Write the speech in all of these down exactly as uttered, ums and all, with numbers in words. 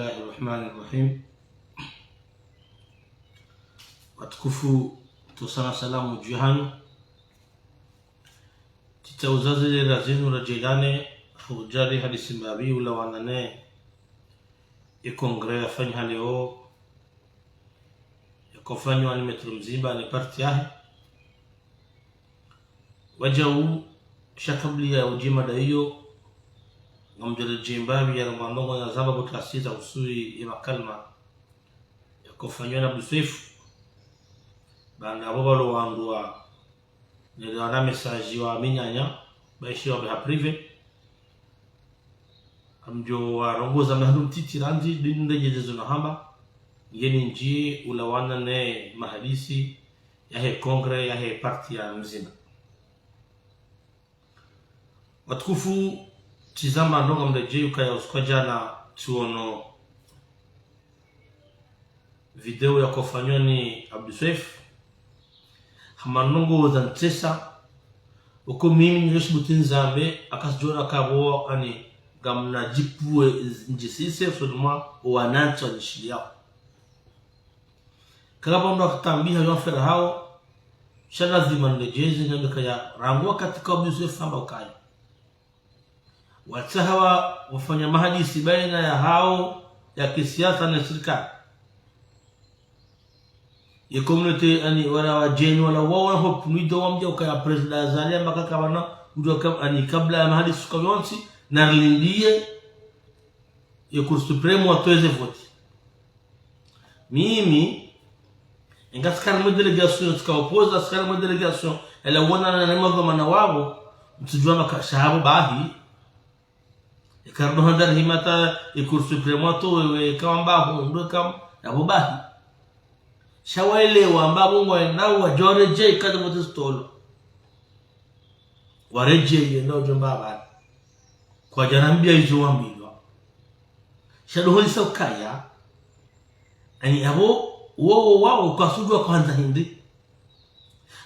Bismillahi rahmani rahim. Watukufu, ntsontsaha salamu djuu hanyu. Tsitsaha uzazi le razinu radjelane, hudjali hadisi mbapvi ulawana ne ye congrès yafanyiha leo, yakofanywa ni Maître Mzimba ne parti yahe. Wadjau, sha kabla ya udjima dayiyo, ngamdjo redjeyi mbapvi ya ramba ndrongoo na zamba butasiza usui ye makalima yakofanywa na Abdou Soefo. Baanda apvo pvalo wandru wa, nele wana message wa minyanya, baishiwa beha privé. Ngamdjo warongoza mahanu mtiti randzi, dini ndedje zezo nahamba. Ngeni ndji ulawana ne mahadisi yahe congrès yahe parti ya Mzimba. Watukufu, tsizamba ndrongoo mredjeyi ukaya usiku wa djana tsiono video yakofanywa ni Abdou Soefo. Hama ndrongoo za ntsesa, uko mimi nilo shibuti nizambe, akasudjona kapvo ani ngamna djipvuwe ndjisise, sodumwa owanantsi wanishiliyao. Kala pvandru akutsambiha yo mfera hawo, sha lazima ndedjeze nambe kaya rangu wakati ka Abdou Soefo hamba ukaya watsaha wa, wafanya mahadisi baina yahawo ya kisiasa ne sirikali. Ye communauté, ani, wala wadjeni, wala wawo, wala ho pvumidjo wamdja ukaya président Azali amba kaka pvanu, udjo kam-, ani, kabla ya mahadisi uka yontsi, narilindiye ye Cour suprême watowe ze voti. Mimi, inga tsi harimwa délégation, tsika opposé, tsi harimwa délégation, ela wona na nema dhwamana wapvo, ntsudjuwa maka sha apvo bahi. Eka rino handza rihime hata ye Cour suprême watowe, eka wamba ho, ndo eka, yapvo bahi. Sha waelewa amba pvo ngwao enda wadjo redjeyi kaza voti zitolwa. Waredjeyi enda udjo mba pvanu. Kwadjarambiya izo wambilwa. Sha ndo holisa ukaya, ani apvo, wo, wo, wawo, kwasudjuwa kwandza hindri.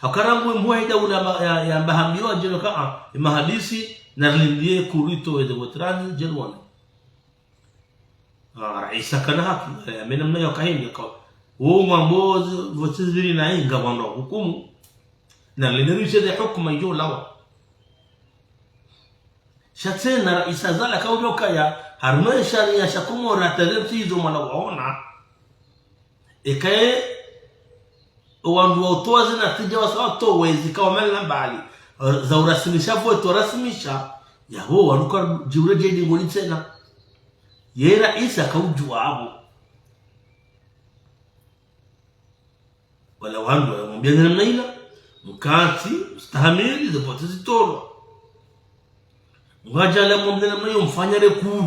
Haka rangu mwaida ula ma-, ya, yamba hambiwa djelo ka, ah, ye mahadisi, narilindiye Cour itowe ze voti randzi, djelo wana. Ah, raisi kana haki, eh, mena mna yo kahindi ka. Wo mwambo zi-, voti zili na inga wandru hukumu. Narilindiye rishe ze hukuma idjo lawa. Sha tsena raisi Azali kaudjo kaya, harimwa ye shariya sha Komori hata ze ntsi izo mwana waona. Eka ye, owandru wa utowa ze natija wasa watowe zika wamali na mbali. Za urasimisha voti warasimisha, yapvo wanu kwadjiure djedi ngoni tsena. Ye raisi kaudjuwa apvo. Wala wandru wamwambiya namna ila, mkantsi, mstahamili, ze voti zitolwa. Ngwadja la mwambiya namna iyo mfanya recours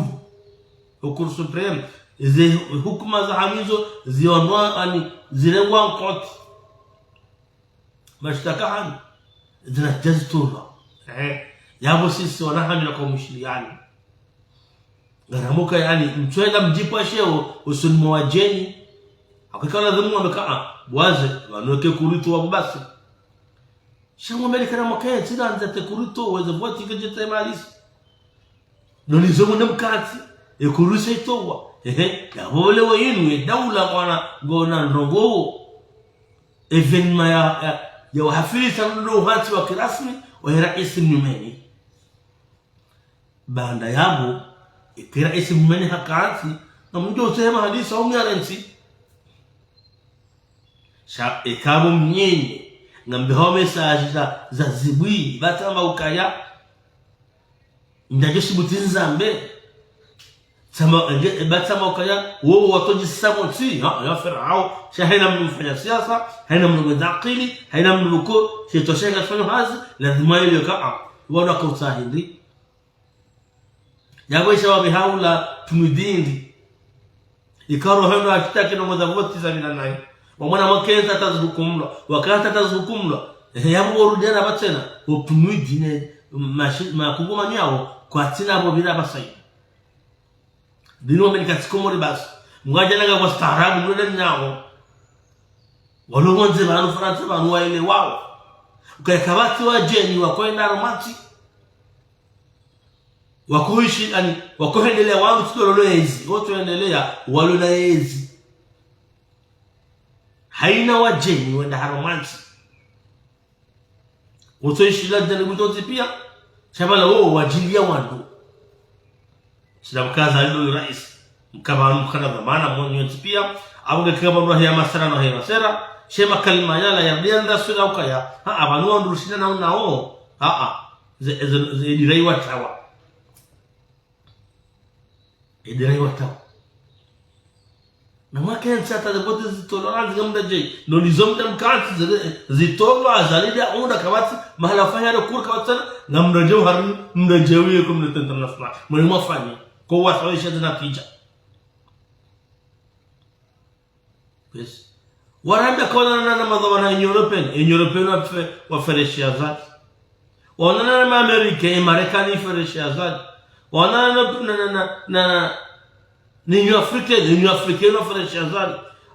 ho Cour suprême, ze hukuma za hamizo, zionwa ani, zirengwa en compte. Mashtaka hanu, zina djazitolwa. Eh, yapvo sisi wana hami na kwa mshiliyani. Ngaramuka yani, mtswenda mdjipvwa sheo, usoni mwa wadjeni. Hakika lazimu wambe ka, ah, bwaze, pvanu eke Cour itowa pvo basi. Sha ngwambe likana mwakentsi, randza te Cour itowe ze voti kedjete malisi. Noni zo mwende mkantsi, e Cour isa itowa. Ehe, yapvo leo yinu, ye daula mwana, ngona ndrongoo. Événement ya, ya, ya wahafilisa ndo uhantsi wa kirasmi, wa raisi mnyumeni. Baanda yapvo, eka raisi mnyumeni hakantsi, na mdjo utsehema hadisi wa umyarentsi. Sha eka pvo mnyenye, ngambiha wo message za, za zibwi, pvatsamba ukaya, ndadjo shibuti nizambe. Tsamba, nge, e, pvatsamba ukaya, wo watodjisa pvontsi, ha, ya fera hawo, sha hayina mndru mfanya siasa, hayina mndru mwendza akili, hayina mndru luko, shetwa shenga fanya hazi, lazima yelewe ka, ah, wana kautsaha hindri. Yapvo isha wapvi haula pvumidindi. Ikao hendo ashitaki ndrongoo za voti za mina nayi. Wamwana mwakentsi hata zihukumlwa. Wakantsi hata zihukumlwa. Ehe, yapvo worudi hapvo tsena. Wo pvumidine, mashi-, makungumanyo yawo, kwatsina pvo pvira pvasayi. Dini wamenika tsi Komori basi. Ngwadja nanga kwa staarabu, mwende nawo. Walo pvondze pvanu, Farantsa pvanu, waelewawo. Ukaya kapvatsi wadjeni, wakoenda harumwa ntsi. Wakoishi, ani, wakohendelea wanu tsi lolo ezi, wontsi wahendelea walo na ezi. Haina wadjeni wenda harumwa ntsi. Wontsi waishila djanibu zontsi pia, sha pvala wo wadjilia wandru. Sila mkaza lilo raisi. Mkaba mkana dhwamana mwanyu ntsi pia, apvo nge kika pvanu haya masera na haya masera, she makalima yala ya dianda sura ukaya, ha, apvanu wandru shina na unao, ha, ha, ze, ze, ze, edirai watawa. Edirai watawa. Na mwaka yentsi hata ze vote zitolwa, anzi ngamda dje. No nizo mda mkantsi zile, zitolwa, Azali nde aunda kapvatsi, mahala fanya ndo kuru kapvatsi, ngamda dje uhari, mda dje uye communauté internationale. Mwenye mwafanya, kwa wasawisha zina tija. Yes. Warambia kaonana na madhwamana Union Européenne, Union Européenne wafe-, wafereshi Azali. Waonana na Amerika, Marekani ifereshi Azali. Waonana na, na, na, na, na, na Union Africaine, Union Africaine ifereshi Azali.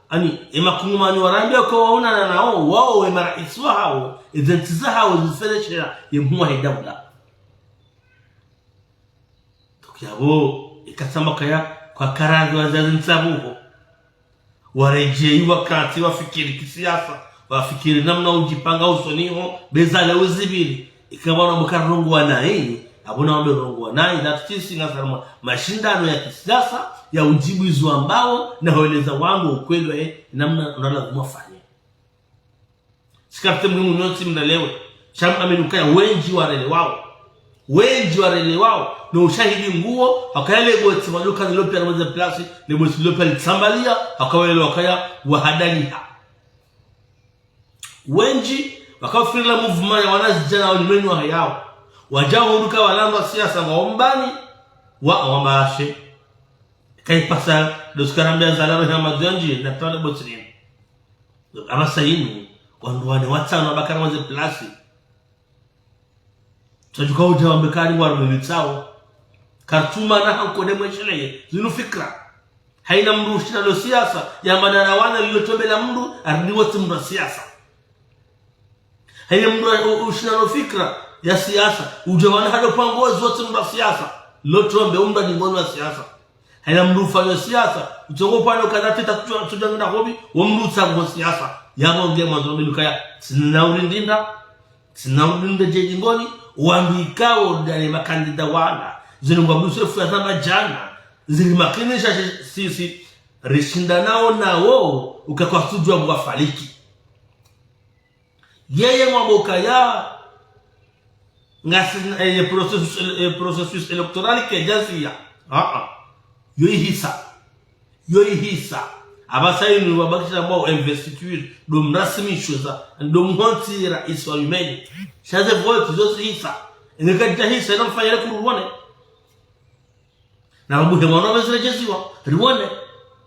Ani, emakungumanyo warambia ko waonana nao, wao, emaraisi wahao, ezentsi zahao, zifereshea, ye mhuwa he daula. Toki yapvo, ikasamba kaya, kwa karadhi wazazi ntsabuho. Waredjei wakantsi wafikiri kisiasa, wafikiri namna udjipanga usoni ho, beza leo zibili. Ikaba na mbuka rongowa nayi, apvo na wambe rongowa nayi, that is, ngasarama mashindano ya kisiasa, ya udjibu izo ambao, na hueleza wandru ukweli wa, eh, namna, namna lazima ufanye. Sikarite mwimu nyontsi mndalewe. Sha muamini ukaya wendji warelewao. Wendji warelewao. No ushahidi nguwo, hakaya le boti maduka ni lopia na mwenye plasi, le boti lopia litsambalia, hakaya le wakaya wahadaliha. Wendji, wakafirila mouvement ya wanazidjana wa nyumeni wahayao. Wadja hundru ka walamba siasa ngwao mbani, wa awambashe. Kaipasa, ndo sikarambia zalaro ya madjandji, na tale boti nini. Apvasa inu, wandru wane watsanu wabakara mwenye plasi. Tsadjuka udja wambe kari ngwari mwenye tsao. Kartsuma na hanko de mwesheleye, zinu fikra. Haina mndru ushinda lo siasa, ya madara wana lilo tombe la mndru, aridi wotsi mndru wa siasa. Haina mndru u-, ushinda lo fikra ya siasa, udja wana hado pango wotsi mndru wa siasa. Lo tombe umndru ni ngoni wa siasa. Haina mndru ufanya siasa, utsongo pvano kana teta tuja, tuja ngina hobi, wo mndru utsango siasa. Yapvo nge mwandzo mbi lukaya, tsina urindinda, tsina urindinda dje dingoni, wandru ikao ndani makandida wala. Zinu ngwa msefu ya zamba djana, zili makinisha si-, sisi, rishinda nao nao, ukakwa sujua mwa faliki. Yeye mwambo kaya, ngasi, eh, processus, eh, processus électoral kedjaziya. Ah, ah. Yo ihisa. Yo ihisa. Apvasa inu wabakisha mwa investiture, ndo mrasimisho za, ndo mhontsi raisi wa nyumeni. Sha ze vote zo zihisa. Enge kadja hisa, ina mfanyele kuru wone. Na wabuhe mwana wabe ziredjeziwa, riwone,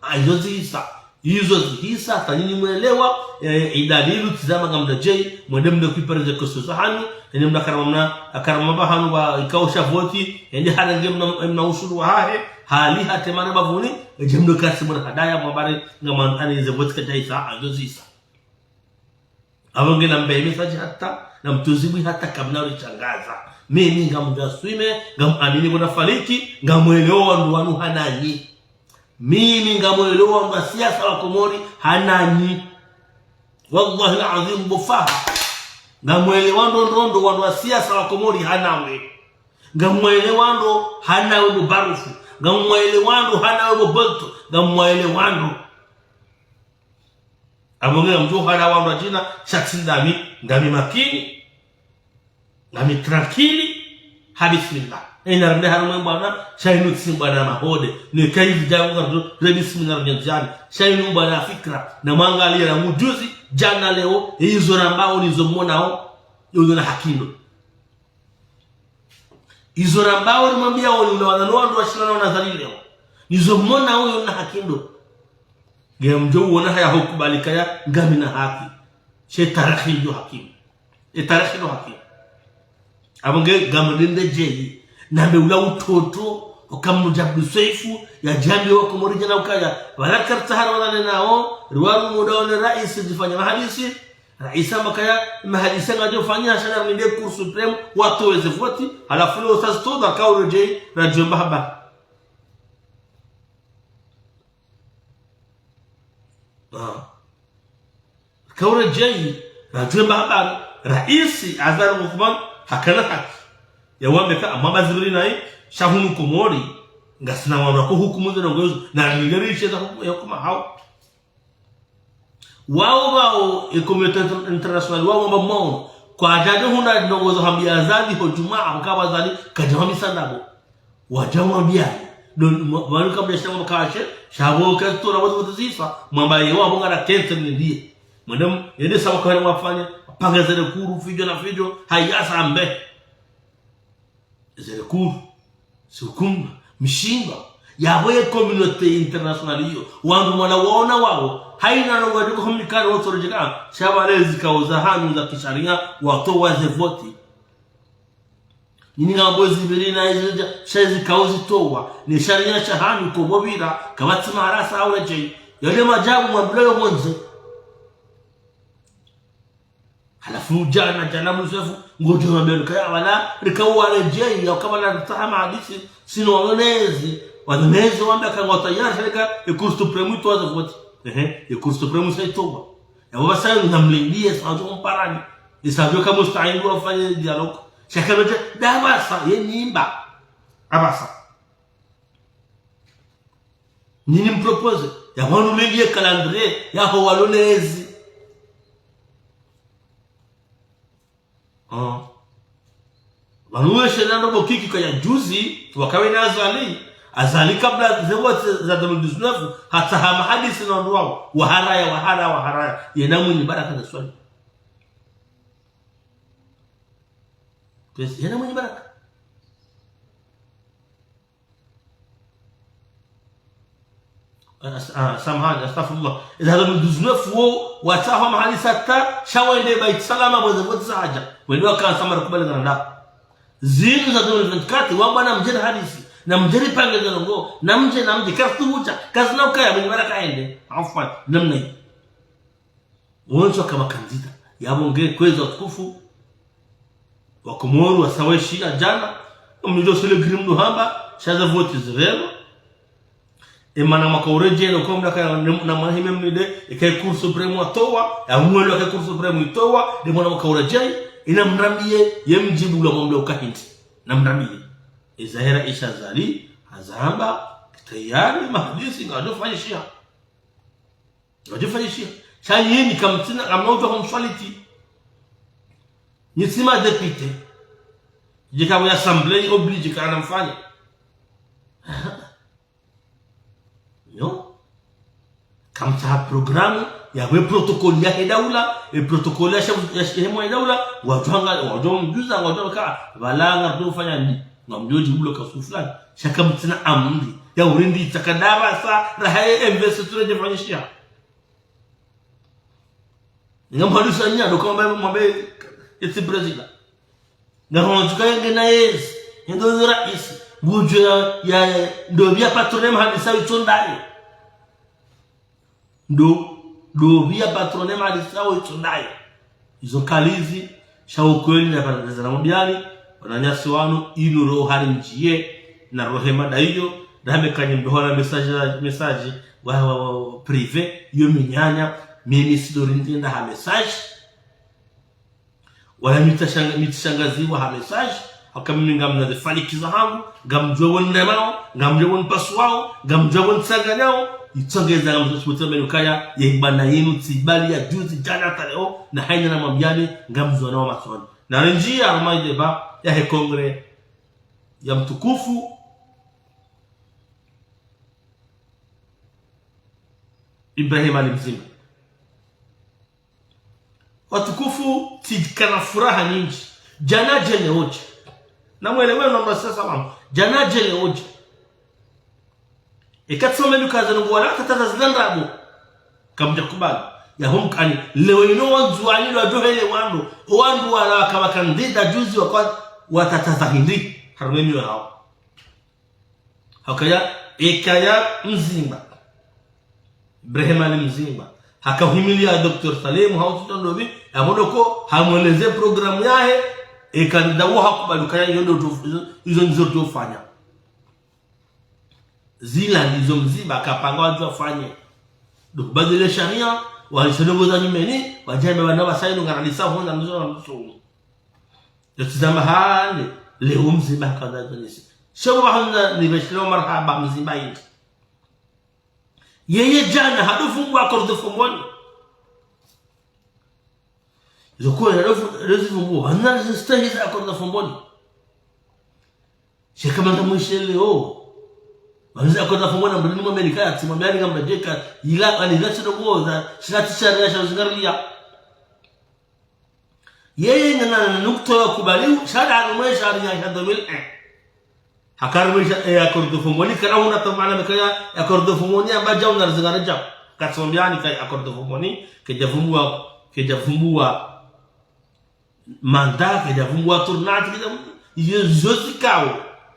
a, izo zihisa. Izo zihisa, hata nyinyi mwelewa, eh, idalilu, tizama ngamda djei, mwende mnde kwipare ze koso za hanyu, ende mna karama mna, karama ba hanyu wa ikao sha voti, ende harenge mna, mna ushuru wa hahe, hali hate mana bavuni, edje mnde kasi mna hadaya, mwabare, ngamanu ani ze voti kadja hisa, a, izo zihisa. Apvo nge nambe message hata, na mtuzibwi hata kamna ulichangaza. Mimi ngamdja swime, ngamuamini bwana Faliki, ngamwelewo wandru wanu hananyi. Mimi ngamwelewo wandru wa siasa wa Komori hananyi. Wallahi al-azim bufaha. Ngamwelewo wandru ndrondro wandru wa siasa wa Komori hanawe. Ngamwelewo wandru hanawe bo Barufu. Ngamwelewo wandru hanawe bo Bolto. Ngamwelewo wandru. Apvo nge ngamdjo hara wandru wadjina, sha tsi ndami, ngami makini, ngami tranquille, ha bismillah. Ena rende harumwe mbwana, sha inu tsi mbwana mahode. Ne kayi djangu ngamdjo, re bismillah rende djani. Sha inu mbwana fikra, na mwangaliye na mdjuzi, djana leo, e izo rambao, nizo monao, yo na hakindo. Izo rambao rimwambia woni ulawana no wandru washilana wana zalileo. Nizo mona uyo na hakindo. Nge mdjo uona haya hukubali kaya ngami na haki. She tarehi ndo hakimu. E tarehi ndo hakimu. Apvo nge ngamdende djeyi. Nambe ula utoto, ukamnu djabdu seifu, ya djambi wa Komori djana ukaya. Wala kartsahara wala nenao, riwaru muda one raisi zifanya mahadisi, Raisi hamba kaya, mahadisi ngwadjo fanya, sha na mlinde Cour suprême, watowe ze voti, halafu leo sasa toda kauredjei, radjwemba habari. Ah. Kauredjei, radjwemba habari. Raisi Azali Assoumani, hakana haki. Ya wambe ka, amwamba zibiri nayi, sha hunu Komori, ngasina wandru wa kuhukumu ze ndrongoo izo, na ningeri ishe za hukumu ya hukuma hao. Wao, wao, e communauté inter-, internationale, wao wamba mwaono. Kwadjadjo hundra ndrongoo zo hambia Azali, ho djumwa, amkaba Azali, kadja hambisa ndrabo. Wadja wambia. Ndo, mwa-, wanu kabla shita mwamba kashe, sha bo kazi towa, watu wote zisa, mwamba ye wabo ngara kente mlindie. Mwende m-, yende sawa kwa wafanya, panga ze recours, fidjo na fidjo, haya sa mbe. Ze recours, ze hukumu, mishindwa, yabo ye communauté internationale iyo, wandru mwana waona wao, haina no wadiko homikari wotoredjeka, sha bale zikao za hanyu za kisharia, watowa ze voti. Nyinyi ngambo zibiri na izo dja, sha zikao zitowa, ne sharia sha hanyu ko bo pvira, kapvatsi mahala sa uredjei, yale madjabu mwambiwa yo pvondze. Halafu djana, djana mnusefu, ngodjo wambe kaya wala, rika waredjei, ya ukaba na taha mahadisi, sino walonezi, walonezi wambe ka ngwatayari, sha rika, e Cour suprême itowa ze voti. Ehe, e Cour suprême sa itowa. Ya waba sa namlindie, sa wadjo mparani. Isa djo ka mustahindu wafanye dialogue. Sha ka bedje, da basa, ye nimba. Abasa. Nini mpropose? Ya wanu lindie calendrier, ya ho walonezi. Ah. Wanu weshe na ndo bo kiki kaya juzi, wakawe na Azali. Azali kabla ze voti za deux mille dix-neuf, hata ha mahadisi na wandru wao. Waharaya, waharaya, waharaya. Yena Mwinyi Baraka na swali. Kwezi, yena Mwinyi Baraka. As-, ah, samahani, astaghfirullah. Iza deux mille dix-neuf wo, watsaha mahali sata, sha wende Beit Salam, bo ze voti za hadja. Wende waka Samara kubali ngana nda. Zinu za deux mille vingt-quatre, wamba namdje na hadisi, namdje ripange ze ndrongoo, namdje, namdje, kartu hudja, kazina ukaya, Mwinyi Baraka ende. Afwan, namna hii. Wontsi waka makandida. Yabo nge kwezi watukufu. Wakomori wasawe shia djana. Mdjo sele grim ndo hamba. Sha ze voti zirema. E mana mwaka uredjei no komda ka na, na mahime mnide. Eka e Cour suprême watowa. Ya mwelo eka e Cour suprême itowa. De mwana mwaka uredjei. Ina mrambiye. Ye mdjibu la mwamle ukahindi. Na mrambiye. Eza hera isha Azali. Hazamba. Tayari mahadisi ngadjo fanyishiha. Wadjifanyishiha. Sha nyinyi kamtsina, kamna udjo humswaliti. Nyi tsi ma député. Djeka mwe assemblée, obligé kana mfanye. Non. Kamtsaha programme, ya we protocole ya he daula, e protocole ya shabu, ya he mwa he daula, wadjo hanga, wadjo mdjuza, wadjo ka, pvala ngardo fanya ni, ngamdjo djibulo ka suflani. Sha kamtsina amri, ya urindi, tsaka daba sa, raha ye investiture djifanyishiha. Ngamhadisa nya, ndo kamba mwambe, yetsi président. Ngamhadisa yenge na yezi, yendo ndo raisi. Ngudjo ya, ya, ya, ndo pvia patron mahadisa witsondaye. Ndo, ndo pvia patron mahadisa witsondaye. Izo kalizi, sha ukweli na pvala zana mbiani, wananyasi wanu, inu roho hari ndjiye, na rohe mada iyo, na hame kanye mdoho na message, message, wa, wa, wa, wa, privé, yo minyanya, mimi sidori ndinda ha message, wala mitashanga-, mitashangaziwa ha message, haka mimi ngamna ze faliki za hangu, ngamdjuwa woni ndemao, ngamdjuwa woni pasuwao, ngamdjuwa woni tsanganyao, itsongeza ngamdjuwa woni tsanganyao kaya, ye bana yinu, tsi bali ya juzi, djana hata leo, na haina na mwambiani, ngamdjuwa na wa masoni. Na rendji ya harumwa i débat ya he congrès ya mtukufu Ibrahim Ali Mzimba. Watukufu, tsidjikana furaha nyindji. Djana djele odje. Na mwele wenu na masiasa wangu. Djana djele odje. Eka tsome lukaze nungu wala tataza zila ndrabo. Kamdja kubali. Ya homkani. Lewo inu wandzuwani lwa djohele wandru. Wandru wala waka makandida juzi wakwa watataza hindri. Harumwa e miyo yawo. Hakaya, ekaya Mzimba. Ibrahim Ali Mzimba. Haka uhimilia Docteur Salim, hau tsi tondopvi, ya mwono ko, hamweleze programu yahe, e kandida wo hakubali ukaya iyo ndo tu-, izo, izo ndizo tufanya. Zila ndizo Mzimba kapanga wadjo wafanye. Ndo kubadili sharia, walishe ndrongoo za nyumeni, wadjambe wana wa sayi ndo ngaranisa hona ndizo na msumu. Yo tizama hale, leo Mzimba haka wadjo nisi. Shebo bahanda ni beshilo marahaba Mzimba yindi. Yeye djana, hado vumbuwa accord de Fomboni. Izo ko, hado vu-, hado zivumbuwa, wana zistehi za accord de Fomboni. Sheka manda mwishe leo. Wana zi accord de Fomboni, mbili ni mwa Amerika, ya tima Amerika, mbadjeka, ila, ani, ila shiro goza, shila tisharia, sha zingariya. Yeye ngena na nukta ya kubaliwa, sha da harumwa sharia sha deux mille un. Haka harumwa sha, e, accord de Fomboni, kana huna tamana mekaya, accord de Fomboni, amba djau na rizingara djau. Katsombiani kai accord de Fomboni, kedja vumbuwa, kedja vumbuwa manda, kedja vumbuwa tournante, kedja vumbuwa, iyo zo zikao,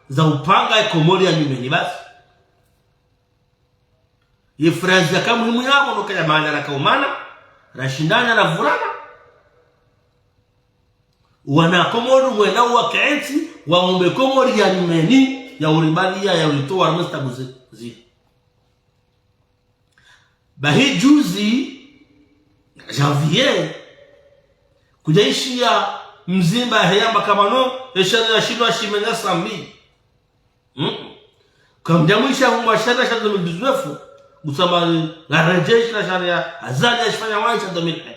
za upanga e Komori ya nyumeni basi. Ye phrase yaka muhimu yapvo, no kaya mana rakaumana, rashindana, ravurana. Wana Komori mwenda wakentsi, waumbe Komori ya nyumeni, ya uribaliya, ya uritowa, harumwa zitabu zi-, zi. Bahi juzi, janvier, kudjaishiya Mzimba heyamba kamano, e sharia shinu ashimenya Sambi. Mm. Kamdja mwisha huma sharia sha deux mille dix-neuf, kusamba ngaredjeshi na sharia Azali ashifanya wayi sha deux mille un.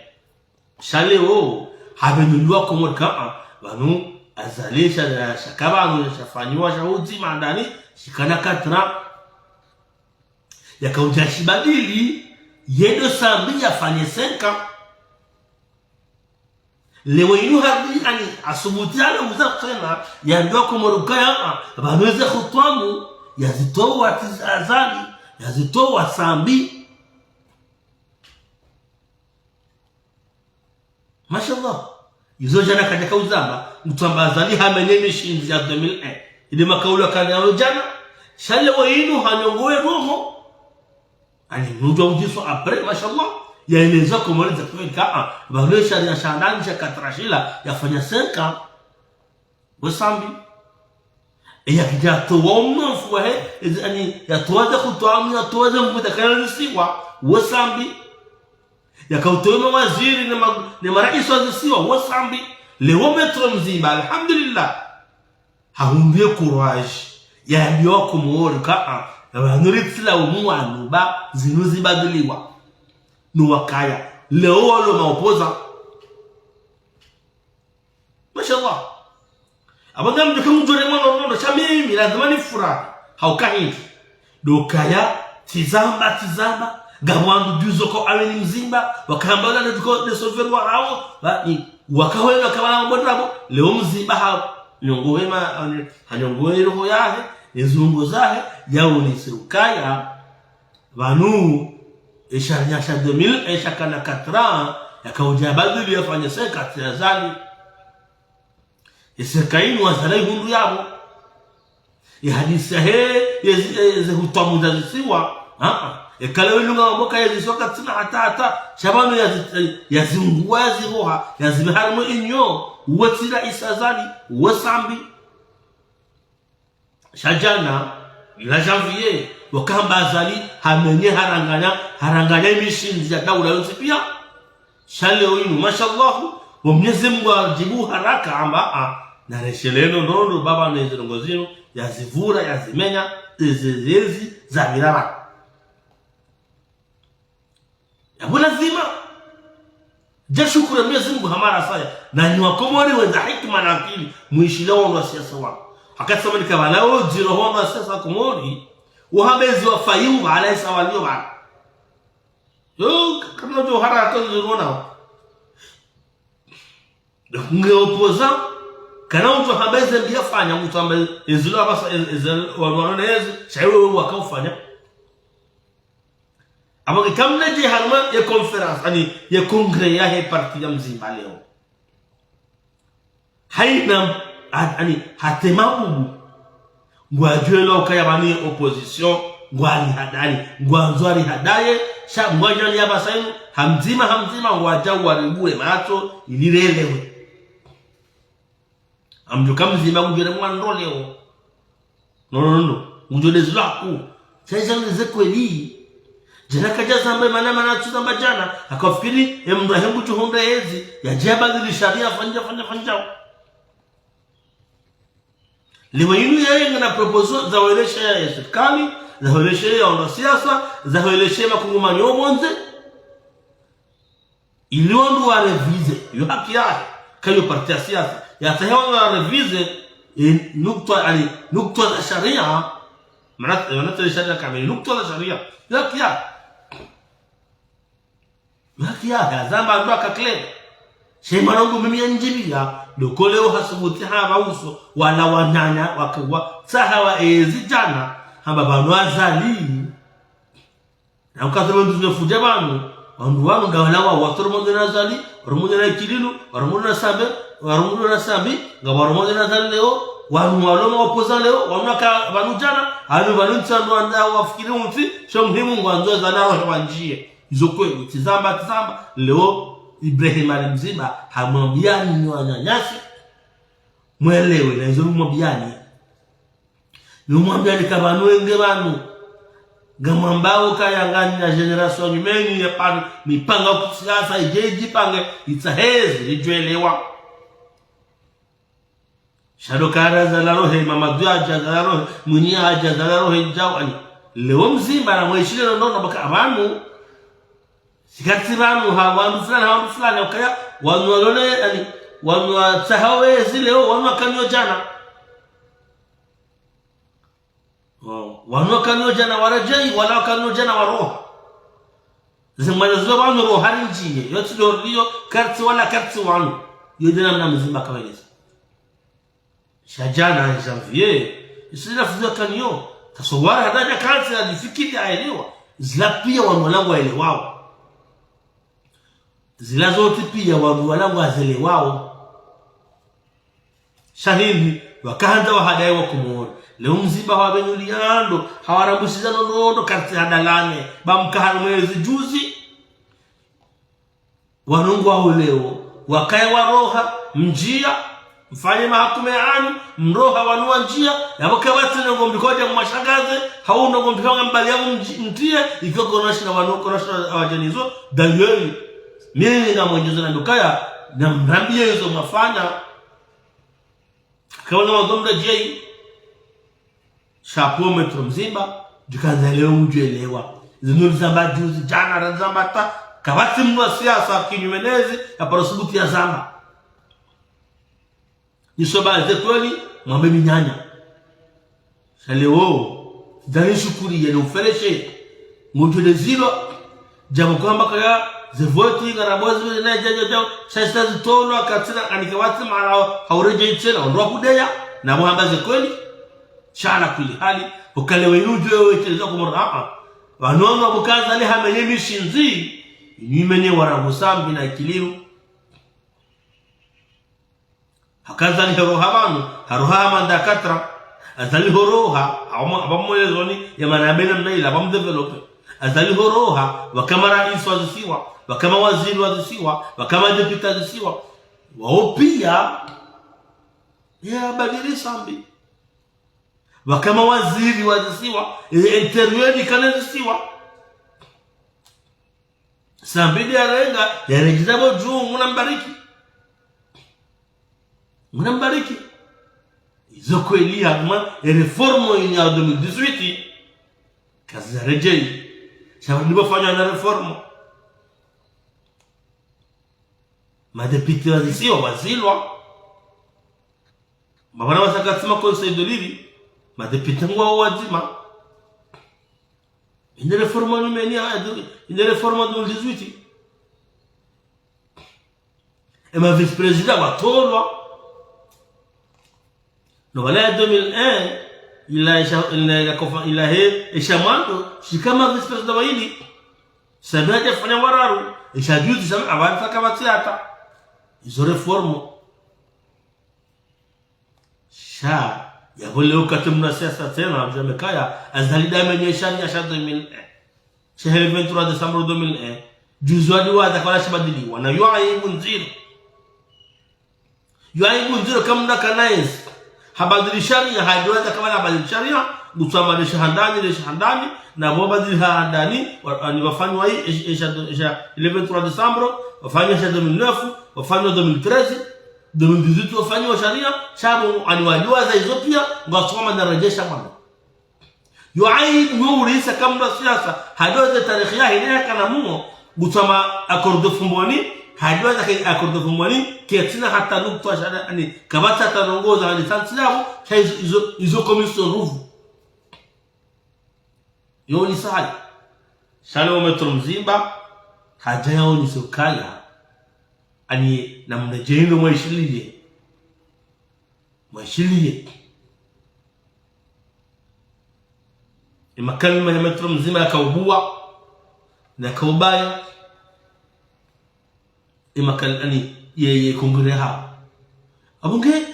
Sha leo, habenuliwa Komori ka, a, pvanu Azali sharia shaka pvanu shafanyiwa sha udzima ndani, shikana quatre ans. Yaka udja shibadili, yendo Sambi yafanye cinq ans. Leo inu hadi ani asubuti ale uza tsena, yambiwa Komori kaya, a, pvanu eze hutwamu, yazitowa tsi Azali, yazitowa Sambi. Mashallah. Izo djana kadja kauzamba, mtsamba Azali hamenye mishindzi ya deux mille un. Ile makaula kana yao djana, sha leo inu hanyongowe roho. Ani mdru udjiswa après, mashallah. Yaeleza Komori za kweli ka, a, pvale sharia sha ndani sha quatre ans shila, yafanya cinq ans. We Sambi. E yakidja towa umnofu wahe, ezi ani, yatowa ze hutwamu, yatowa ze mvuta kana zisiwa, we Sambi. Yakautowa mawaziri ne ma-, ne maraisi wa zisiwa, we Sambi. Leo Maître Mzimba, alhamdulillah. Hahundre courage, yayambiwa Komori ka, a, na pvanu ritsila umwanu ba, zinu zibadiliwa. No wakaya. Leo walo maopposants. Mashallah. Apvo ngamdjo kamdjore mwana nono, sha mimi, lazima nifurahi. Hauka hindri. Ndo kaya, tizamba, tizamba. Ngapvo wandru juzi ko awe ni Mzimba, wakamba wala nduko de solver wa hawo, ba, ni, wakawela kabala mbondrabo, leo Mzimba ha, nyongo wema, ha, hanyongowe roho yahe, ezungo zahe, yaonese ukaya, pvanu, e sharia sha deux mille, e shakana quatre ans, yakaudja badili yafanye cinq ans ya Azali. Ese kainu Azali hundru yapvo. Ye hadisi yahe, ye zi-, ye ze hutwamu za zisiwa. A, a. Ekale wenu nga wamoka ye zisiwa katsina hata hata. Sha pvanu yazi-, yazinguwa yaziroha, yazipve harumwa inyo. Uwe tsi raisi Azali, uwe Sambi. Sha djana, la janvier, wakamba Azali, hamenye haranganya, haranganya imishindzi ya daula yontsi pia. Sha leo inu, mashallah, wo Mwenyezi Mungu ajibu haraka amba, a, na resheleno nono, baba na izo ndrongo zinu, yazivura, yazimenya, eze zezi, za mirara. Yapvo lazima. Dja shukuru Mwenyezi Mungu hamara saya. Na nyi wa Komori wendza hikima na akili, mwishile wandru wa siasa wanu. Hakati samani kabala wo dziro wandru wa siasa Komori, wo hamba ezi wafayiwa, ala isa walio bana. Yo, ka-, kana udjo hara hata zirona. Nge opposant, kana udjo hamba eze mbi yafanya, udjo hamba ezi lo apvasa, ezi, ezi wanu wanu ezi, sha iwe waka ufanya. Apvo nge kamna dje harumwa ye conférence, ani ye congrès yahe parti ya Mzimba leo. Haina, a-, ani, hata emabubu. Ngwadjuwelo ukaya pvanu ye opposition, Ngwari hadari, ngwandzo ari hadaye, sha ngwanyani ya pvasa inu, ha mdzima, ha mdzima, ngwadjao waribuwe matso, ili relewe. Amdjoka mdzima kudjere mwando leo. No, no, no, no. Udjo dezi lwaku. Sha izo nde ze kweli. Djana kadja zamba mana mana tsu zamba djana. Hakafikiri, emdru ahembu tsuhundra ezi. Yadje yabadili sharia fanya, fanya, fanya. Leo inu yeye ngena proposé za weleshe ya sirikali, za weleshe ya wandru wa siasa, za weleshe makungumanyo pvondze. Ili wandru wa révisé, yo haki yahe, kayo parti ya siasa. Yatsahe wandru wa révisé, e, nukta, ani, nukta za sharia, mana, mana tele sharia kamili, nukta za sharia. Yo haki yahe. Yo haki yahe, yazamba ndo aka clair. Sha mwanangu mimi yandjibiya, ndo ko leo hasubuti hamba uso, wala wananya, wakawa, tsaha wa ezi djana, hamba pvanu Azali. Na ukasema ndo zine fudja pvanu, wandru wanu ngawalawa, wandru waromondo na Azali, waromondo na Ikililou, waromondo na Sambi, waromondo na Sambi, ngawaromondo na Azali leo, wanu walo ma opposant leo, wanu waka pvanu djana, hanu pvanu ntsi wandru wanda wafikiri untsi, sha muhimu ngwandzo Azali arohe wandjiye. Izo kweli, tsi zamba, tsi zamba, leo Ibrahim Ali Mzimba, hamwambiyani nyi wananyasi, mwelewe, na izo mwambiyani. Nyi mwambiyani ka pvanu wenge pvanu. Ngamwambao kaya nganyina génération nyumeni ya pvanu, mipanga ku siasa, idje idjipange, itsahe ezi, lidjwelewa. Sha ndo kara Azali arohe, Mamadu yadja Azali arohe, Mwinyi yadja Azali arohe, djawani. Leo Mzimba na mweshile no, no, no, baka pvanu. Sikati pvanu ha wandru fulani, ha wandru fulani, ukaya, wanu walole, ani, wanu watsaha ezi leo, wanu wakaniyo djana. Oh, wanu wakaniyo djana waredjeyi, wala wakaniyo djana waroha. Zimwana zizo pvanu roha rindjiye, yo tsi ndo liyo, kartsi wala kartsi wanu. Yo djana mna Mzimba kaweleza. Sha djana, janvier, isi zila fuzo kaniyo. Taswara hata dja kartsi ya difikiri aelewa. Zila piya wanu wala ngwaelewao. Zila zontsi piya wandru wala ngwazelewao. Sha hindri, wakahandza wahadaye wa Komori. Leo Mzimba hawabenuliya ndo, hawarambushiza no ndo, ndo kartsi hadalane. Ba mkahanu mwezi juzi. Wanu ngwao leo, wakaya waroha, mdjiya, mfanye mahakume yanyu, mroha wanu wandjiya, yapvo kapvatsi ndrongoo mbi kodja mwashangaze, hau ndrongoo mbi hanga mbali yapvo mdji-, mtriye, ikiwa kona shina wanu, kona shina awadjanizo, d'ailleurs, mimi ngamwendjezo na ndukaya, na mrambiye izo mwafanya. Kawana wazomda djeyi, Chapeau, Maître Mzimba, djukandza leo udjwelewa. Zinu rizamba juzi, djana rizamba ta, kapvatsi mndru wa siasa kinyume nezi, yaparo subuti yazamba. Nisoba ze kweli, mwambe minyanya. Sha leo, zidani shukuri yele ufereshe. Ngodjwelezilwa, djambo kwamba kaya, ze voti, ngarabozi, na dja, dja, dja, sha sita zitolwa, katsina, ani kapvatsi mara, hauredjeyi tsena, ondro kudeya, na mwamba ze kweli. Sha ala kulli hali, ukale wenu djwe weteleza kumura, a, a. Wanono bukaza le hamenye mishindzi, nimenye warangu Sambi na Ikililou. Haka Azali horoha pvanu, haroha ha mandat quatre ans. Azali horoha, apvo mo-, apvo mwelezoni, ya mana bena mna ila, apvo mdéveloppé. Azali horoha, pvaka maraisi wa zisiwa, pvaka mawaziri wa zisiwa, pvaka madéputé wa zisiwa. Wao piya, ya badili Sambi. Pvaka mawaziri wa zisiwa, e intérieur ikana zisiwa. Sambi nde yarenga, yarengiza pvo dju, Mngu nambariki. Mngu nambariki. Izo kweli ya kuma, e réforme inu ya deux mille dix-huit, kazizaredjeyi. Sha pvanu pvafanywa na réforme. Madéputé wa zisiwa wazilwa. Mabana wasaka tsima Conseil de l'île, madéputé ngwao wadzima. Inde réforme numeni, inde réforme deux mille dix-huit. E ma vice-président watolwa. No pvala ya deux mille un, ila isha, ila, ila kofa, ila he, isha mwando, shika ma vice-président wayili. Sambi hadja fanya wararu, isha juzi Sambi apvanu tsaka pvatsi hata. Izo réforme. Sha, Yapvo leo kati mna siasa tsena, mdjua mekaya, Azali nde amenye sharia sha deux mille un. Sha le vingt-trois décembre deux mille un. Juzi wadi wadja kwana shibadiliwa. Na yo aibu ndziro. Yo aibu ndziro kamna kanaezi. Habadili sharia, hadi wadja kwana habadili sharia, ngutsamba le sha handani, le sha handani, na bo badili ha handani, wa-, ani wafanywa hii, esha, esha, esha, le vingt-trois décembre, wafanywa sha deux mille neuf, wafanywa deux mille treize, deux mille dix-huit wafanywa sharia, sha bo ani wajua za izo pia, ngwasoma na rejesha mwana. Yo aibu yo urisa kamna siasa, hadi wadja tarehi ya hine ya kana muo, ngutsamba accord de Fumboni, hadi wadja ke accord de Fumboni, ketsina hata nukta sha, ani, kapvatsi hata ndrongoo za, ani, santi yapvo, sha izo, izo, izo commission ruvu. Yo ni sahali. Sha leo Maître Mzimba, hadja yaonesa ukaya, ani, namna djeni mwishiliye. Mwishiliye. Emakalima ya Maître Mzimba yakaubua, na yakaubaya. Emakal-, ani, ye, ye kongere ha. Apvo nge,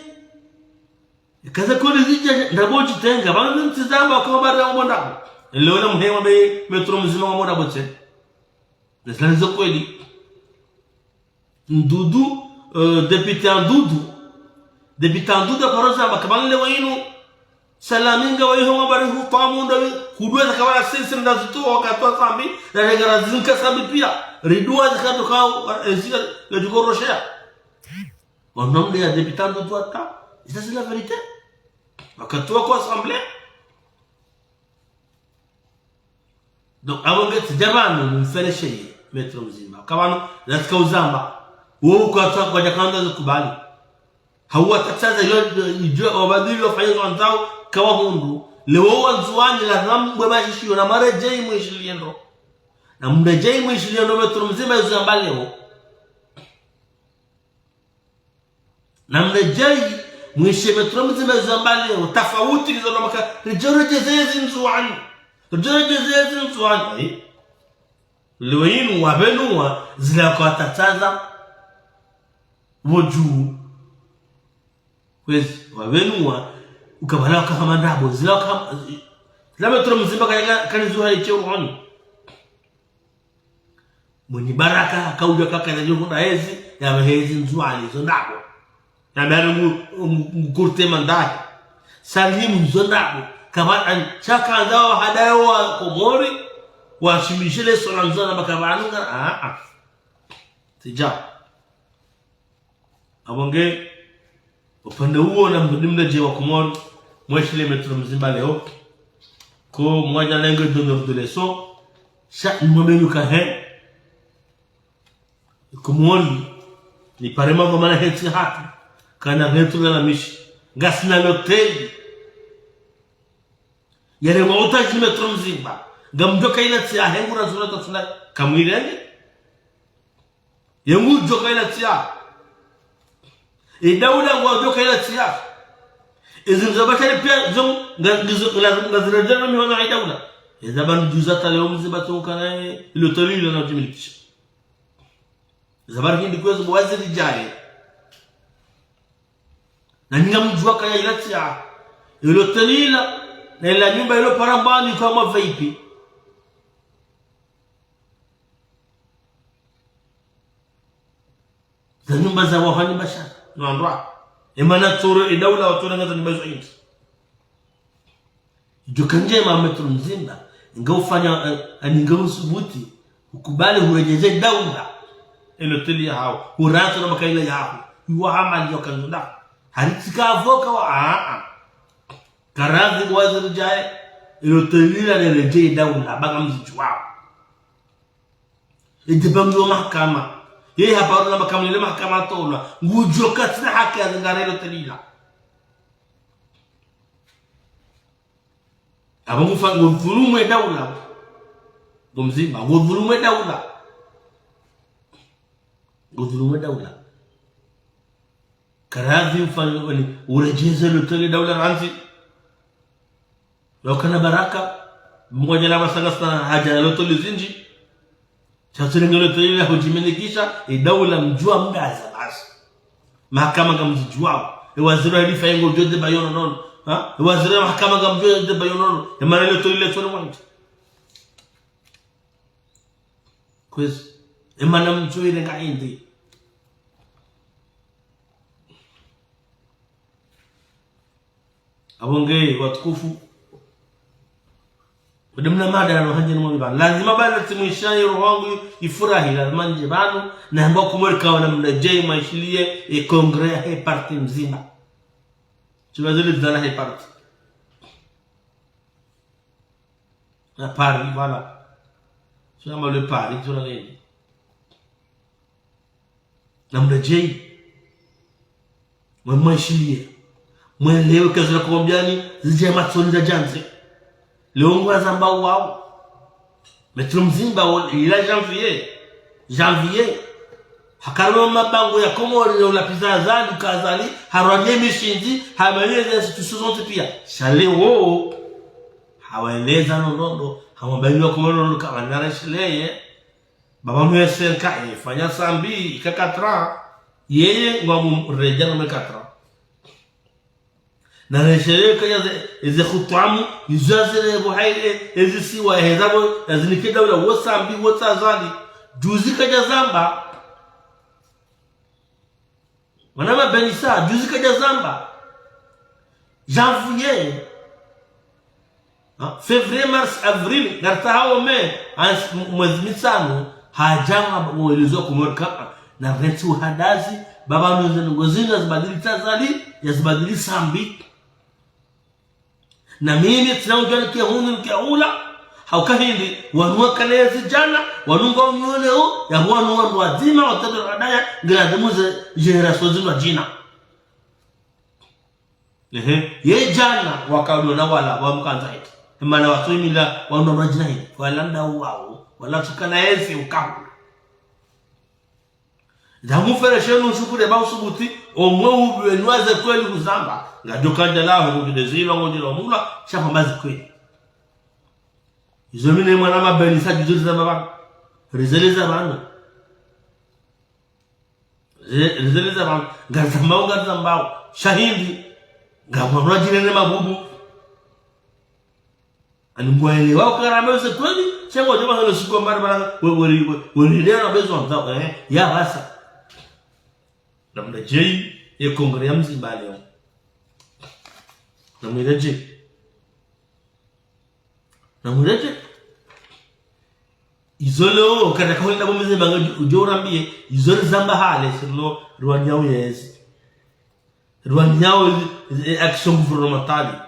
kaza kodi zidja, ndrabo djitenga, pvanu ntsi zamba kwa bara ya mbonda. Leo na mhema be Maître Mzimba wa mbonda botse. Na zilani zo kweli. Ndudu, eh, député Ndudu. Député Ndudu, par exemple, kamwe leo inu. Salami nga wa iho mabari hu pamu ndawi, hudua zaka wala sisi nda zitu wakati wa sambi, na ngara zinka sambi pia. Ridua zaka toka, eh, zika, le duko roshea. Wanu mde ya député Ndudu hata. Ça, c'est la vérité. Wakati wa kwa assemblée. Donc, apvo nge tsidja pvanu mumfereshe ye, Maître Mzimba. Ka pvanu, zatsika uzamba. Wo uka tsa kwadja kanda zikubali. Hauwa tatsaza yo, yo, yo, wabadili wafanye zo wandzao, kawahundru. Leo Wandzuwani lazima mbwe mashishiyo na mredjeyi mwishiliye ndro. Na mredjeyi mwishiliye ndro Maître Mzimba yezo yamba leo. Na mredjeyi, mwishe Maître Mzimba yezo yamba leo, tafauti nizo na maka, ridjo redjeze ezi Ndzuwani. Ridjo redjeze ezi Ndzuwani. Ayi. Leo inu wapvenuwa, zila kwa tatsaza, pvo dju. Kwezi, wapvenuwa, ukabala wakahama ndrabo, zila wakahama, zila Maître Mzimba kaya, kanizuha iche uhoni. Mwenye Baraka, kaudja kaka na djohunda hezi, ya hezi Ndzuwani, zo ndrabo. Ya mbe ngu, ngu, ngu kurte mandahi. Salimu zo ndrabo. Kama an, shaka nda wa hadaya wa Komori, wa shimishile sona nzona makabanu nga, ah, ah. Tsidja. Apvo nge, upande uwo na mdimda dje wa Komori, mweshile Maître Mzimba leo. Ko mwadja lenge donneur de leçon, sha mwambe nuka he. Komori, ni parema kwa mana hetsi hatu, kana hetsi na mishi, ngasina loteli. Yale wa utaji Maître Mzimba, ngamdjoka ila tsi ya hengu na zura tatsuna, kamwirenge. Yengu djoka ila tsi ya. Edaula ngwadjoka ila tsi ya. Ezi nzabashari pia zo nga, ngizo, nga, ngaziredjana mihono edaula. Eza pvanu djuza tale omzi batsoka na, eh, ilo tolilo na djimilikisha. Eza pvanu hindi kwezo bo waziri djaye. Na ninga mdjuwa kaya ila tsi ya. Ilo tolilo, na ila nyumba ilo parambani kwa mavaipi. Za nyumba za wahani bashara, no andrwa. Emana tsoro, edaula watsoro nga za nyumba zo indi. Djoka ndjema Maître Mzimba, nga ufanya, eh, ani nga usubuti, ukubali huredjeze daula. Eloteli ya hao, huratso na makaila ya hao. Iwa hama liyo kanzunda. Haritsika avoka wa, ah, ah. Karadhi kwa waziri djaye, eloteli la neredjeze daula, baka mzidjuwao. Edje pvamwe yo mahakama. Yeye haparo na mahakama, ile mahakama atolwa. Ngudjo katsina haki ya zingara ilo tolilo. Apvo ngufa, ngudhulumu edaula. Ngomzima, ngudhulumu edaula. Ngudhulumu edaula. Karadhi ufanye, wani, uredjeze loteli daula randzi. Lokana baraka, mngwadjana basanga sana hadja na loteli zindji. Sha tsulenge loteli la hudjimilikisha, edaula mdjuwa mdaza basi. Mahakama ngamzidjuwao. Ewaziri wa hilifa yengo djode bayono nono. Ha? Waziri wa mahakama ngamdjo de bayonono. Emana le toli le toli wanti. Kwezi. Emana mdjo irenga indi. Apvo nge watukufu. Wade mna mada na hanje ni mwambi pvanu. Lazima bana tsimwisha ye roho yangu ifurahi, lazima ndje pvanu, na hamba kumweri kawa na mna djei mwaishiliye e congrès ya he parti mdzima. Tsi bazili dzana he parti. Na parti, voilà. Tsi na male parti, tsi na nini. Na mna djei. Mwe mwaishiliye. Mwelewe kazira kuwambiani, zidje matsoni za djandze. Leo ngwazamba wao. Maître Mzimba wo, ila janvier. Janvier. Hakarama mabango ya Komori ya ulapviza Azali, ka Azali, harwaniye mishindzi, hamaliye ze institutions zontsi piya. Sha leo. Hawaeleza nonono, hamwambia Wakomori nonono ka wanareshileye. Baba mwese nka, e, fanya Sambi, ika quatre ans. Yeye, ngwamu redja na me quatre ans. Na reshele ka yaze, eze khutwamu, izo yazile bo haile, ezi siwa, heza bo, yazinike daula, wo Sambi, wo tsa Azali. Juzi kadja zamba. Mwana ma Benisa, juzi kadja zamba. Janvier. Ha? Février, mars, avril, ngaritaha o mai, ans-, m-, mwezi mitsanu, hadja ngwamwelezo Komori ka, na rentsi uhadazi, baba nuze nungo zinu yazibadili tsa Azali, yazibadili Sambi. Na mimi tsina udjua nikia hunu nikia hula. Hauka hindri, wanu wakana ezi djana, wanu ngwao nyoleo, ya wanu wandru wadzima, watadwa radaya, ngiladhimu ze génération zinu djina. Ehe, ye djana, wakaulio na wala, wamkandza hiti. Emana watsoimila, wanu wa madjina hindri, wala nda uwao, wala tsukana ezi ukahula. Ndamufere shenu shukure ba usubuti, omwe ubiwe nwaze kweli kuzamba. Ngadjo kandja laho, ngodjo dezilwa, ngodjo lomulwa, sha hamba zi kweli. Izo mi ne mwana ma Benisa juzi rizamba pvanu. Rizeleza pvanu. Rize-, rizeleza pvanu. Ngarizambao, ngarizambao. Sha hindri. Ngamwana djirene mabubu. Ani ngwaelewa ukaramba yose kweli, sha ngwadjo banga no siku ambari banga, we, we, we, we, we, leo na bezo wa mzao, eh, ya basa. Na mna djei, ye congrès ya Mzimba leo. Na mna djei. Na mna djei. Izo leo, kada kaho nda bo Mzimba nga udjo urambiye, izo rizamba hale, sirilo, rwanyao yezi. Rwanyao, eh, action gouvernementale.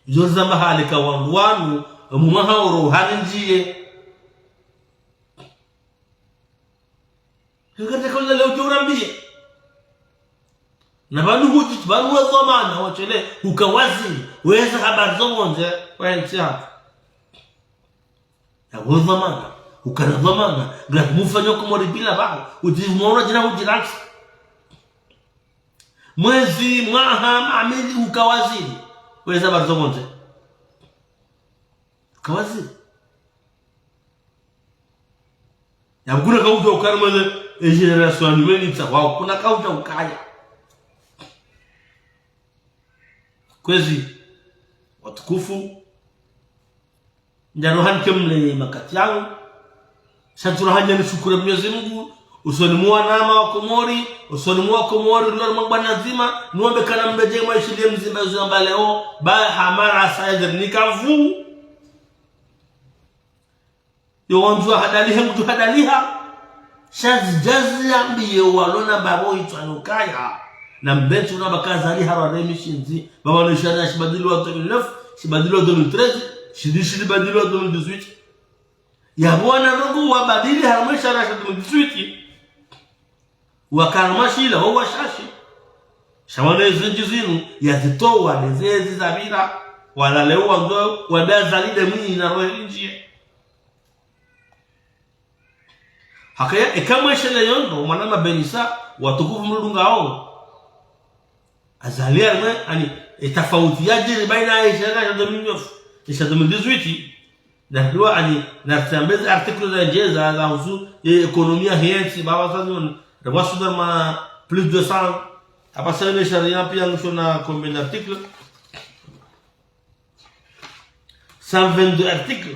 Izo rizamba hale ka wandru wanu, mwaha oro, hari ndjiye. Ngati kaula leo udjo urambiye. Na pvanu hudji, pvanu we dhwamana, washele, uka waziri, weze habari zo pvondze, wa entsi yahatru. Ya we dhwamana, ukana dhwamana, ngati mufanya Komori bila baho, udji mwana djina udjirantsi. Mwezi, mwaha, mamili, uka waziri, weze habari zo pvondze. Uka waziri. Ya kuna kaudja ukaya mwenye, e génération animeni tsa wao, kuna kaudja ukaya. Kwezi, watukufu, ndjano hanike mle makati yangu, sha ntsu ra hanya nishukuru Mwenyezi Mungu, usoni mwa wanama wa Komori, usoni mwa Komori, lori mwa bwana ndzima, niwambe kana mna djei mwaishiliye Mzimba izo yamba leo, ba hamara sa yadhiri nika vu. Yo wandzo hadalihe, mdru hadaliha. Sha zidja ziyambiye walo na babo itswa nukaya. Na mbetsu na baka Azali harwa remi shindzi. Baba no sharia shibadilwa deux mille neuf, shibadilwa deux mille treize, shindi shibadilwa deux mille dix-huit. Ya bwana ndrongo wabadili harumwa sharia sha deux mille dix-huit. Wakana mashila, ho washashi. Sha wana ezindji zinu, yazitowa, nezezi zapvira, wala leo wandzo, wada Azali de mwinyi na rohe ndjiye. Hakaya, eka mweshele yondo, mwana ma Benisa, watukufu mludungao. Azali harumwa, ani, e tafauti yadjiri baina ya isha ya deux mille neuf, isha deux mille dix-huit, na hiliwa, ani, na tsambezi article za ndjeza, za husu, e, économie ya hentsi, baba sa zoni, rewa suda ma plus de cent, hapvasa ne sharia piya ngushona combien d'articles? cent vingt-deux articles.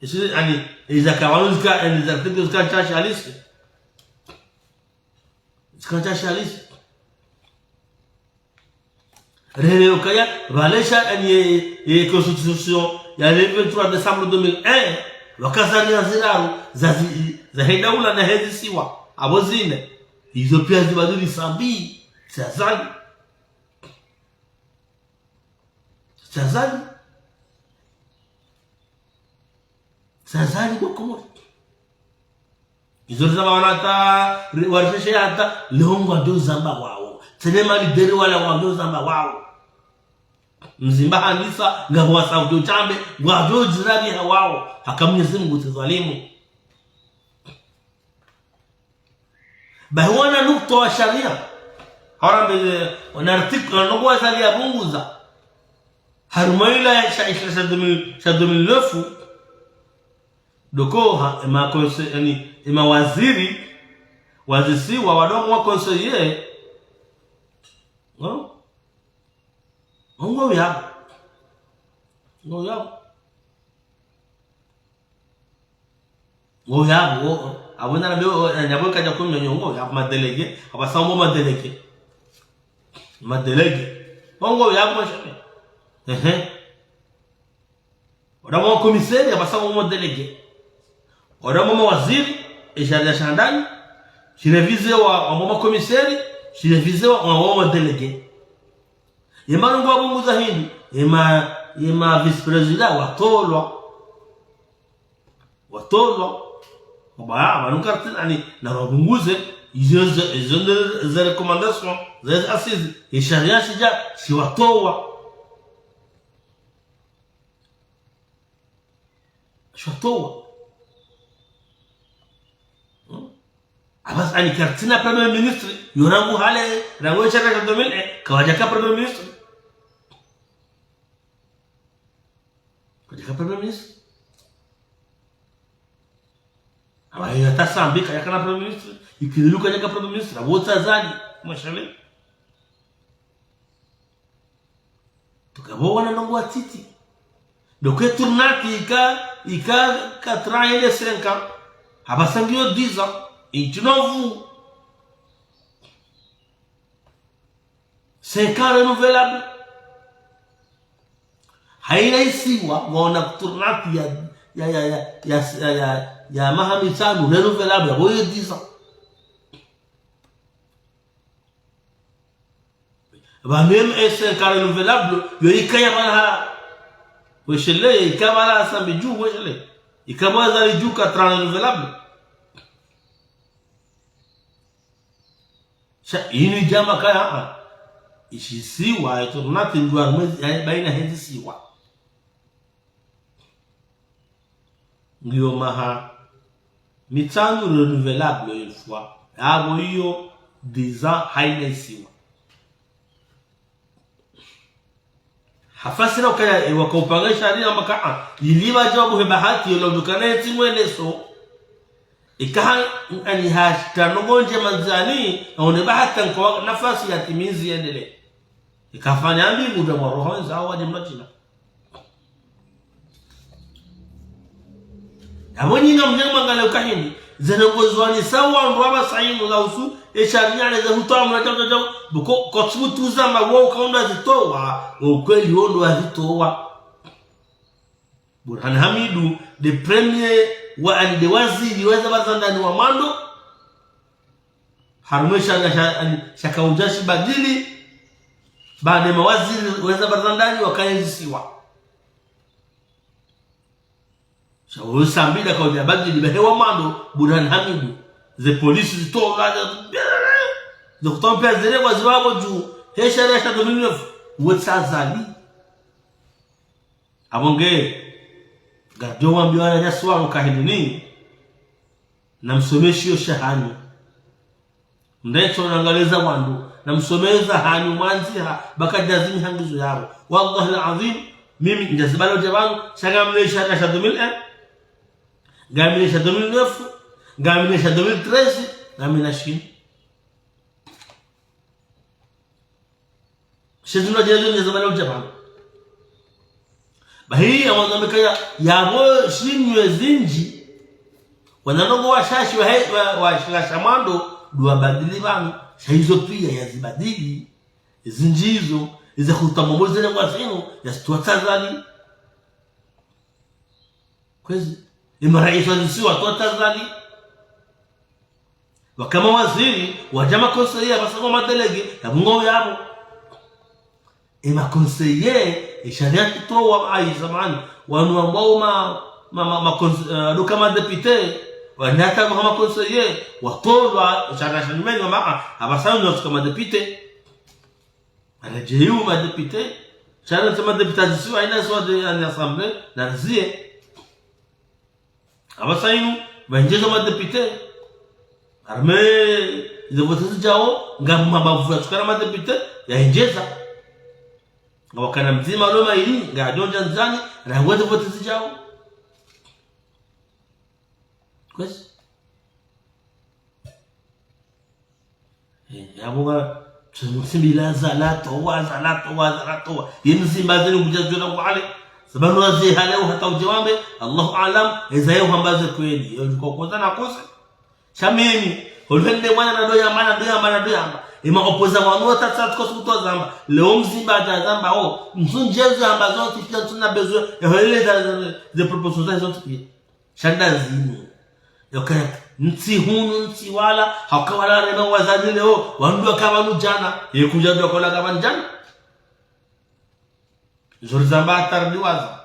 Ezi, yaani, eza kawanu zika, yaani, eza articles zika ntsashi halisi. Zika ntsashi halisi. Relewo kaya, pvalesha, yaani, ye, ye constitution ya le vingt-trois décembre deux mille un, wakazani ya ziraru, za zi-, za he daula na he zisiwa, apvo zine. Izo pia zibadili Sambi, Azali. Azali. Azali bo Komori. Izo rizamba wana hata, ri-, warisheshe hata, leo ngwadjo zamba wawo. Tsena malideri wala ngwadjo zamba wawo. Mzimba handisa, ngapvo wasa udjo tsambe, ngwadjo zirabi ha wawo. Haka Mwenyezi Mungu tsi dhalimu. Bahi wana nukta wa sharia. Hawara mbe, wana article, wana nukta wa sharia bunguza. Harumwa ila ya sha, sha, sha deux mille, sha deux mille neuf. Doko ha, ema konse-, yaani, ema waziri, wazisiwa, wadoko wa conseiller. No? Ngo uyapvo. Ngo uyapvo. Ngo yapvo, apvo nana be, o, na nyabo kadja kumenyo, ngo yapvo ma délégués, apvasa wo ma délégués. Ma délégués. Ngo yapvo mashame. Ehe. Ora mo commissaire, apvasa wo ma délégués. Ora mo mawaziri, e sharia sha handani, shirevize wa, wa mo ma commissaire, shirevize wa, wa, wa ma délégués. Ye marongo wabunguza hindri, ye ma, ye ma vice-président watolwa. Watolwa. Waba, wanu karti, yaani, na wabunguze, izo, izo, izo nde ze recommandations, ze assises, ye sharia shidja, shiwatowa. Shiwatowa. Hmm? Apvasa, yaani, karti na premier ministre, yo rangu hale, rangu ye sharia sha deux mille un, kawadjaka premier ministre. Kadjaka premier ministre. Apva yeye hata Sambi kadjaka na premier ministre. Ikililou kadjaka premier ministre. Apvo tsi Azali. Mashame. Tuka pvo wana ndrongo watiti. Donc, ye tournante ika, ika quatre ans et cinq ans. Apvasa ngiyo dix ans. Intsi novu. Cinq ans renouvelable. Haina isiwa, waona tournante ya, ya, ya maha mitsanu renouvelable, apvo yo dix ans. Ba même e cinq ans renouvelable, yo ikaya pvala ha. Weshele, ikaya pvala ha Sambi dju, weshele. Ikaya pvala Azali dju quatre ans renouvelable. Sha, inu djama kaya, ah. Ishisiwa, e tournante ndrwa mwezi, ya, baina hezi siwa. Ngiyo maha mitsanu renouvelable une fois. Apvo iyo dix ans haina isiwa. Hafasira ukaya, e, waka upanga sharia amba ka, ah, ili wadje wabuhe bahati, yolo dukana yeti mweleso. Ikaha, yaani hashita ndrongo ndje mandzani, aone bahati nkowa nafasi ya timizi yendele. Ikafanya ambi muda mwa roho nza wadje mlatina. Apvo nyinyi mdje mwangalie ukaya hindri, ze ndrongo zwanisa wandru apvasa inu za usu, e sharia ne ze hutowa mna djau djau djau, buko, kotsubutuza ma wo uka ondro wazitowa, wo ukweli ondro wazitowa. Burhan Hamidu, nde premier wa, yaani nde waziri weza barzandani wa mwando, harumwa e sharia sha, yaani, shaka udja shibadili, baada mawaziri weza barzandani wakaya ezisiwa. Sha uyo Sambi nda kaudja badili, bahe wa mwando, Burhan Hamidu. Ze polisi zitowa, ze, ze kutompea zile kwa ziwabo dju, he sharia sha deux mille neuf, wetsa Azali. Apvo nge, ngadjo wambia wananyasi wanu ka hindri ni, na msome shiyo shahanyu. Mndetso nangaleza wandru, na msome za hanyu mwandziha, baka djazimi hangizo yaro. Wallahi al-azim, mimi ndjazibalo dja pvanu, sha ngamina e sharia sha deux mille un, ngamina e sha deux mille neuf, ngamina e sha deux mille treize, ngamina shinu. Shezinu djele djo ndjazibalo dja pvanu. Bahi ya mwandzo mikaya, yapvo shinywe zindji. Wananongo washashi wa he-, wa, wa shila sha mwando, ndo wabadili pvanu, sha izo piya yazibadili. Zindji izo, iza hutamamo zile ngwa zinu, yazitowa tazali. Kwezi, imara izo zisiwa towa tazali. Wakaya mawaziri, waja makonseye, apvasa ngwao madélégué, yapvo ngwao yapvo. Emaconseillers, esharia kitowa, ayi zamani, wanu wambwao ma, ma, ma, ma cons-, eh, ndo ka madéputés, wanu hata ma, maconseillers, watolwa, esharia sha nyumeni wamba, ah, apvasa wanu watsuka madéputés. Aradjeyu madéputés, sharia tsa madéputés zisiwa, haina isiwa de, ani assemblée, na rizie. Apvasa inu, pvayendjeza madéputés. Harumwa ze vote zidjao, ngapvo mabavu yatsukana madéputés, yayendjeza. Ngapvo kana mdzima loma ini, ngadjondja ndzani, rangu ze vote zidjao. Kwezi. Eh, yapvo nga, tsu-, tsimbila zala towa, zala towa, zala towa. Ye mzimba zinu kudja zidjona kwale. Sababu wazi hale hata udje wambe, Allahu aalam, eza ye hwamba ze kweli. Yo, kwa kwanza na kose. Sha mimi, olwende mwana na ndo yamba, na ndo yamba, na ndo yamba. Ema opposants wanu watsatsa tuko sukuto zamba. Leo mzimba adja zamba, oh, msundjezo yamba zontsi, piya msuna besoin, ya holele za, za, za propositions za zontsi piya. Sha nda zinu. Yoka, ntsi hunu, ntsi wala, hauka wala rema wazani leo, wandru waka pvanu djana, ye kudja ndo kola ka pvanu djana. Zo rizamba hata ridiwaza.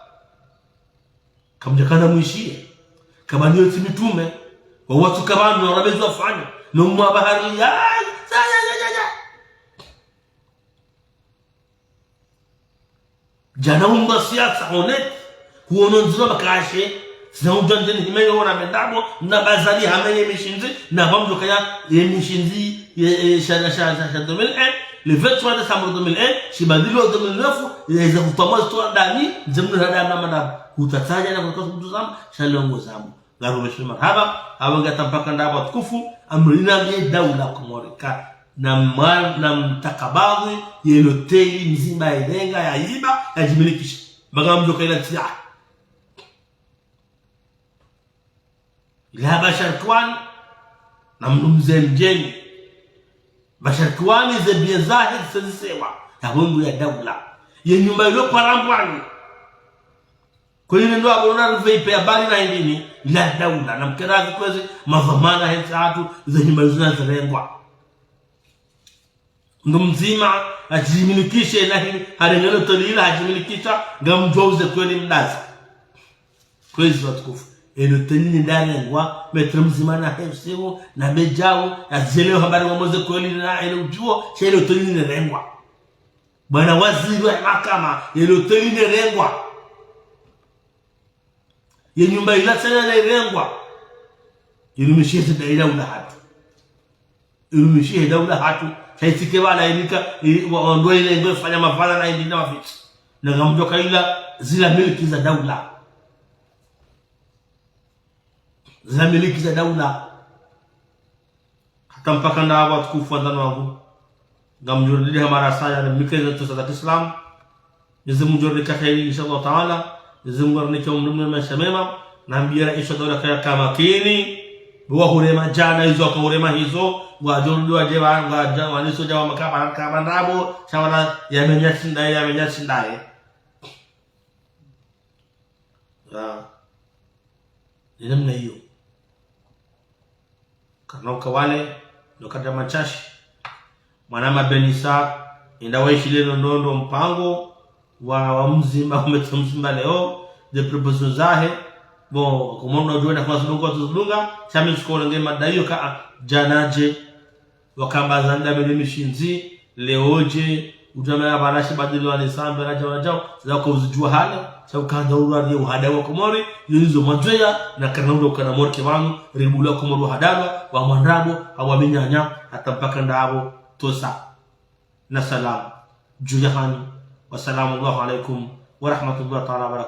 Kamdjakana mwishiye. Kapvanu yotsi mitrume, wawatsuka pvanu, na wabezi wafanya, no mwa bahari, ya, ya, ya, ya, ya, ya. Djana umba siasa honnête, huono ndziro makashe, zina udjwa ndeni hime yo na mendapvo, na bazali hame ye mishindzi, na pvamdjo kaya ye mishindzi, ye, ye, sha, sha, sha, sha deux mille un, le vingt-trois décembre deux mille un, shibadili wa deux mille neuf, ye, za kutwamwa zitwa ndani, nze mnu hada na mendapvo. Hutatsanya na kwa kutu zamba, sha longo zamba. Ngarumeshe marahaba, apvo ngatampaka ndapvo watukufu, amrina ye daula Komori ka, na ma-, na mtakabadhi, ye loteli mzima yarenga, yayiba, yadjimilikisha. Mbaga mdjo kaila tia. Ila Bashar Kiwani, na mdru mze mdjeni. Bashar Kiwani ze biens zahe zisezisewa, ya wengu ya daula. Ye nyumba ilo parambwani. Kweli ndo apvo na rive ipe habari na indini, ila daula, na mkerazi kwezi, madhwamana he ntsi hatru, ze nyumba zina zirengwa. Mdru mdzima, hadjimilikishe na hili, harenge loteli ila hadjimilikisha, ngamdjuwa uze kweli mdazi. Kwezi watukufu. Ye loteli ni ndarengwa, maître mdzima na he usiku, na bedjau, yazelewa habari wa moze kweli na ele udjuo, sha ye loteli ni rengwa. Bwana waziri wa mahakama, ye loteli ni rengwa. Ye nyumba ila tsena ni rengwa. Irumishihe ze daula ula hatru. Irumishihe daula hatru. Sha itsike pvala ilika, i-, wa-, wandru ile ngwe fanya mapvala na indi na mafitsi. Na ngamdjo kaila zila milki za daula. Zila milki za daula. Hata mpaka ndapvo watukufu wandzani wangu. Ngamdjo rididi ha marasaya na mikeza tsontsi za Kiislamu. Mwenyezi Mungu ngudjo rinika kheri, insha Allah Taala. Mwenyezi Mungu ngudjo rinika umri mnene, maesha mema. Nambiye raisi wa daula kaya kamakini. Bo wahurema djana izo, wakahurema hizo. Ngwadjo rudi wadje wa, ngwadja, waniso dja wa makaba, kaba ndapvo. Sha wala yamenya tsindaye, yamenya tsindaye. Ya. Ni namna iyo. Karina uka wale, no kadama ntsashi. Mwana mabenisa, inda waishile no ndondo mpango, wa, wa mdzima, wa maître mdzima leo, ze propositions zahe. Bon, comment on doit na kwa zidunga, tuzidunga, sha mi tsikolo nge mada iyo ka, ah, djana dje. Wakamba zanda bene mishindzi, leo dje, udjama ya bana shibadili wa nisambe, radja, radja, zako uzidjuwa hale, sha ukanda urwa ye uhada wa Komori, yo nizo madjweya, na karina udo kana morke wanu, ribula Komori uhadalwa, wa mwandrabo, hawa minyanya, hata mpaka ndapvo, tosa. Na salam. Dju ya hanyu. Wassalamu alaikum wa rahmatullahi taala wa barakatuh.